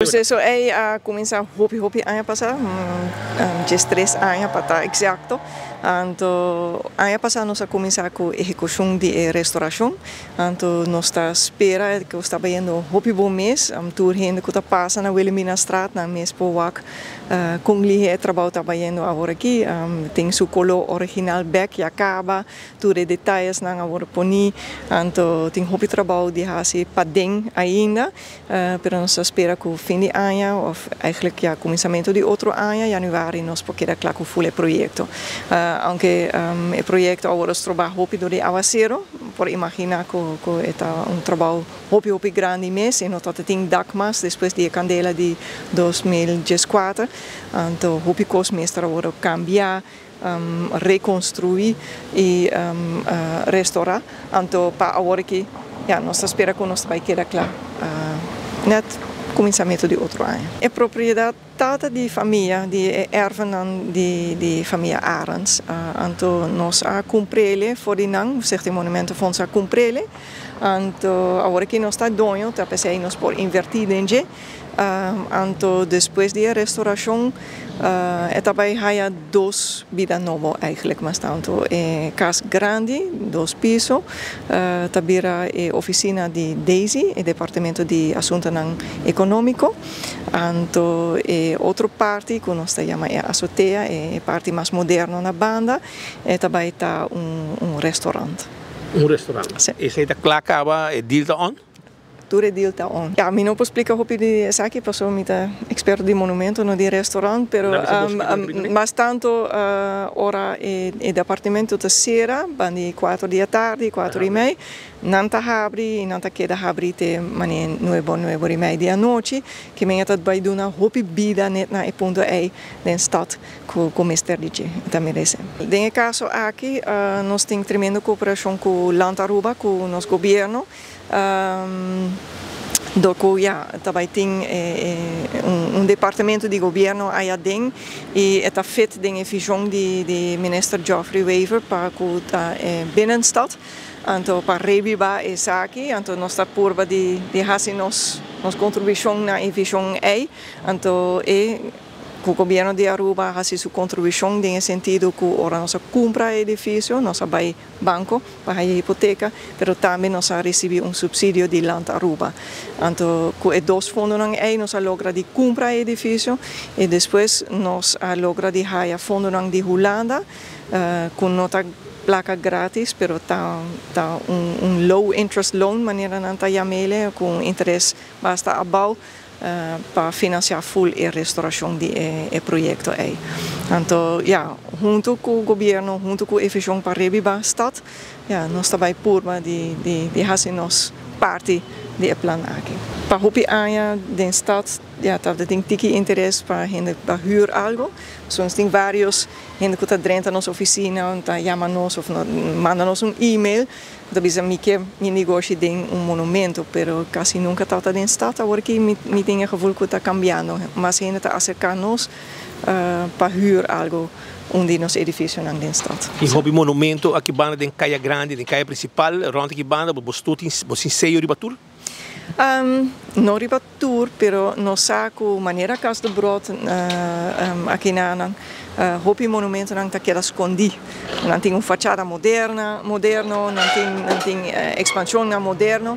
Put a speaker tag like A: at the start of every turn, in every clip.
A: Proceso ei a cuminsa hopi hopi aña pasa, 13 aña pa ta exacto. Anto aña pasa nos a cuminsa cu ehecucion di e restauracion. Anto nos ta spera cu ta bayendo hopi bon mes, tur hende cu ta pasa na Wilhelminastraat nan mes por wak con lihe e trabou ta bayendo awor aki. Tin su color original bek ya caba, tur e detayenan awor poni, anto tin hopi trabou di hasi paden ainda, pero nos ta spera cu fin di aña of eigenlijk, ja, cuminsamento di otro aña, januari, nos por keda cla cu full e proyecto. Aunke e proyecto awor a stroba hopi door di awacero, por imagina cu ta un trabou hopi hopi grandi mes y no tabatin dak mas despues di candela di 2014. Anto hopi cos mester awor cambia, reconstrui y restaura. Anto pa awor aki, ja, nos ta spera cu nos ta bay keda cla net cuminsamento di otro aña. E propiedad tata di famia, di erfnan di famia Arends. Anto nos a cumpr'ele for di nan, Stichting Monumentenfonds a cumpr'ele. Anto awor aki nos ta doño, ta p'esey nos por inverti den dje. Anto despues di restauracion, e ta bay haya dos bida nobo eigenlijk, mas tanto e cas grandi, dos piso, ta bira e oficina di DEZHI, e Departamento di Asuntonan Economico. Anto e otro parti, cu nos ta yama e azotea, e parti mas moderno na banda, e ta bay ta un restaurant.
B: Un restaurant.
A: Si.
B: Esey ta cla caba, e deal ta on?
A: Tur e deal ta on. Ja, mi no por splica hopi di esaki, paso mi ta experto di monumento, no di restaurant, pero mas tanto ora e departamento ta cera, banda 4 di atardi, 4:30, nan ta habri, nan ta keda habri te mane 9, 9:30 di anochi, kiermen ta bay duna hopi bida net na e punto ey den stad cu mester di dje, ta merece. Den e caso aki, nos tin tremendo cooperacion cu Land Aruba, cu nos gobierno, dor ja, tambe tin un departamento di gobierno ey den y ta fit den e vision di minister Geoffrey Wever pa cu e binnenstad. Anto pa rebiba esaki, anto nos ta purba di hasi nos contribucion na e vision ey. Anto e cu gobierno di Aruba hasi su contribucion den sentido cu ora nos a cumpra e edificio, nos a bay banco pa e hipoteca, pero tambe nos a ricibi un subsidio di Land Aruba. Anto, cu e dos fondonan ey nos a logra di cumpra e edificio y despues nos a logra di haya fondonan di Hulanda, cu no ta placa gratis, pero ta un low interest loan, manera nan ta yam'ele, cu interes basta abou, pa financia full e restauracion di e proyecto ey. Anto, ja, hunto cu gobierno, hunto cu e vision pa rebiba stad, ja, nos ta bay purba di hasi nos parti di e plan aki. Pa hopi aña den stad, ja, ta tin tiki interes pa hende pa huur algo. So nos tin varios hende cu ta drenta nos oficina, ta yama nos of no, manda nos un e-mail. Ta bisa mi kier mi negoshi den un monumento, pero casi nunca ta den stad. Awor aki mi tin e gevoel cu ta cambiando. Mas hende ta acerca nos pa huur algo un di nos edificionan den stad.
B: E hopi monumento aki banda den Caya Grandi, den Caya Principal, rond aki banda, bo tin bo tin seyo riba tur?
A: No riba tur, pero nos sa cu manera Cas Debrot aki na hopi monumentonan ta keda scondi. Nan tin un fachada moderna, moderno, nan tin expansion na moderno,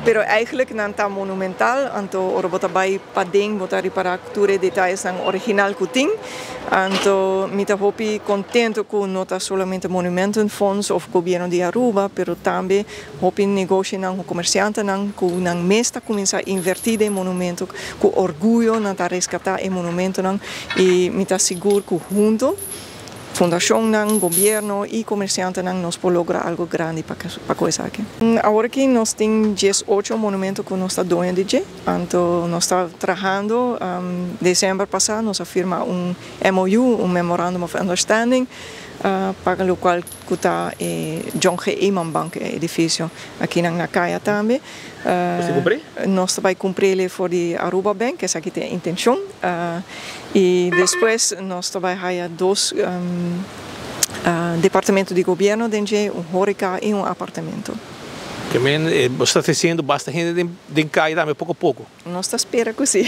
A: pero eigenlijk nan ta monumental, anto ora bo ta bay paden, bo ta ripara tur e detayenan original cu tin. Anto mi ta hopi contento cu no ta solamente Monumentenfonds of gobierno di Aruba, pero tambe hopi negoshinan, comerciantenan cu nan mes ta cuminsa inverti den monumento, cu orguyo nan ta rescata e monumentonan y mi ta sigur cu hunto fundacionnan, gobierno y comerciantenan nos por logra algo grandi pa cos aki. Awor aki nos tin 18 monumento cu nos ta doño di dje, anto nos ta trahando, december pasa nos a firma un MOU, un Memorandum of Understanding, pa locual cu ta John G. Eman Bank edificio aki na Caya tambe.
B: Bo cumpra?
A: Nos ta bay cumpr'ele for di Aruba Bank, esaki ta e intencion. Y despues nos ta bay haya dos departamento di gobierno den dje, un horeca y un apartamento.
B: Ke men, bo ta tresiendo basta hende den kaya tambe poko poko.
A: Nos ta spera ku sí.